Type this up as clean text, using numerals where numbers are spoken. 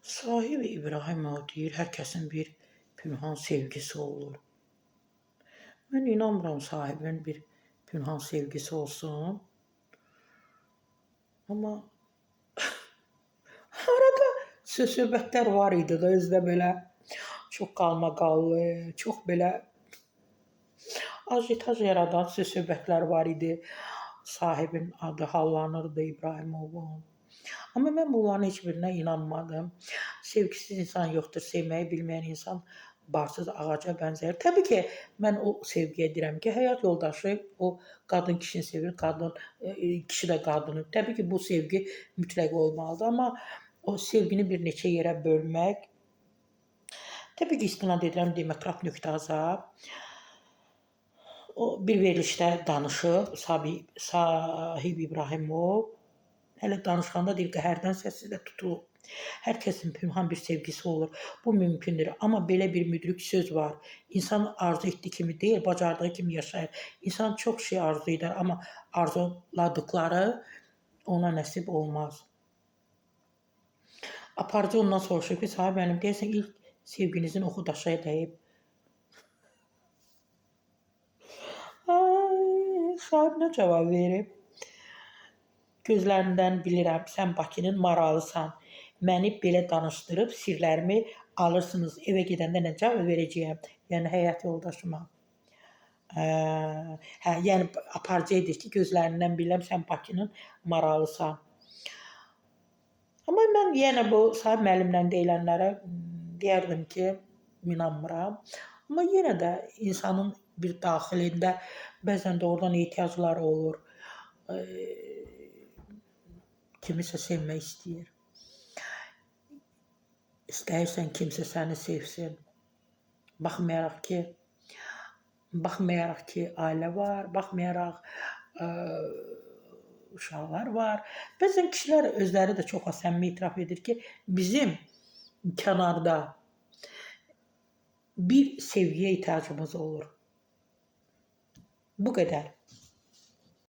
Sahib İbrahimov deyir, hər kəsin bir pünhan sevgisi olur. Mən inanmıram sahibin bir pünhan sevgisi olsun. Amma arada söz söhbətlər var idi da özdə belə çox qalmaqallı, çox belə ajitaj yaradan söz söhbətlər var idi. Sahibin adı hallanırdı İbrahimovun. Amma mən bunların heç birinə inanmadım. Sevgisiz insan yoxdur, sevməyi bilməyən insan barsız ağaca bənzəyir. Təbii ki, mən o sevgiyə deyirəm ki, həyat yoldaşı o qadın kişini sevir, qadın kişi də qadını. Təbii ki, bu sevgi mütləq olmalıdır, amma o sevgini bir neçə yerə bölmək. Təbii ki, istinad edirəm demokrat.az-a. O bir verilişdə danışıb Sahib İbrahimov. Hələ danışanda deyir ki, hərdən səsi də tutulub. Hər kəsin pünhan bir sevgisi olur. Bu mümkündür. Amma belə bir müdrik söz var. İnsan arzu etdiyi kimi deyil, bacardığı kimi yaşayır. İnsan çox şey arzu edər, amma arzuladıkları ona nəsib olmaz. Aparıcı ondan soruşur ki, Sahib müəllim, deyəsən ilk sevginizin oxu daşa dəyib. Ay, sahib nə cavab verib? Gözlərindən bilirəm, sən Bakının maralısan. Məni belə danışdırıb sirlərimi alırsınız. Evə gedəndə nə cavab verəcəyəm? Yəni həyat yoldaşıma. Hə, yəni aparıcı edir ki, gözlərindən bilirəm sən Bakının maralısan. Amma mən yenə bu Sahib müəllimlə deyilənlərə deyərdim ki, inanmıram. Amma yenə də insanın bir daxilində bəzən doğrudan ehtiyacları olur. Kimisə sevmək istəyir. İstəyirsən kimsə səni sevsin. Baxmayaraq ki, ailə var, baxmayaraq uşaqlar var. Bəzən kişilər özləri də çox səmimi etiraf edir ki, bizim kənarda bir sevgiyə ehtiyacımız olur. Bu qədər.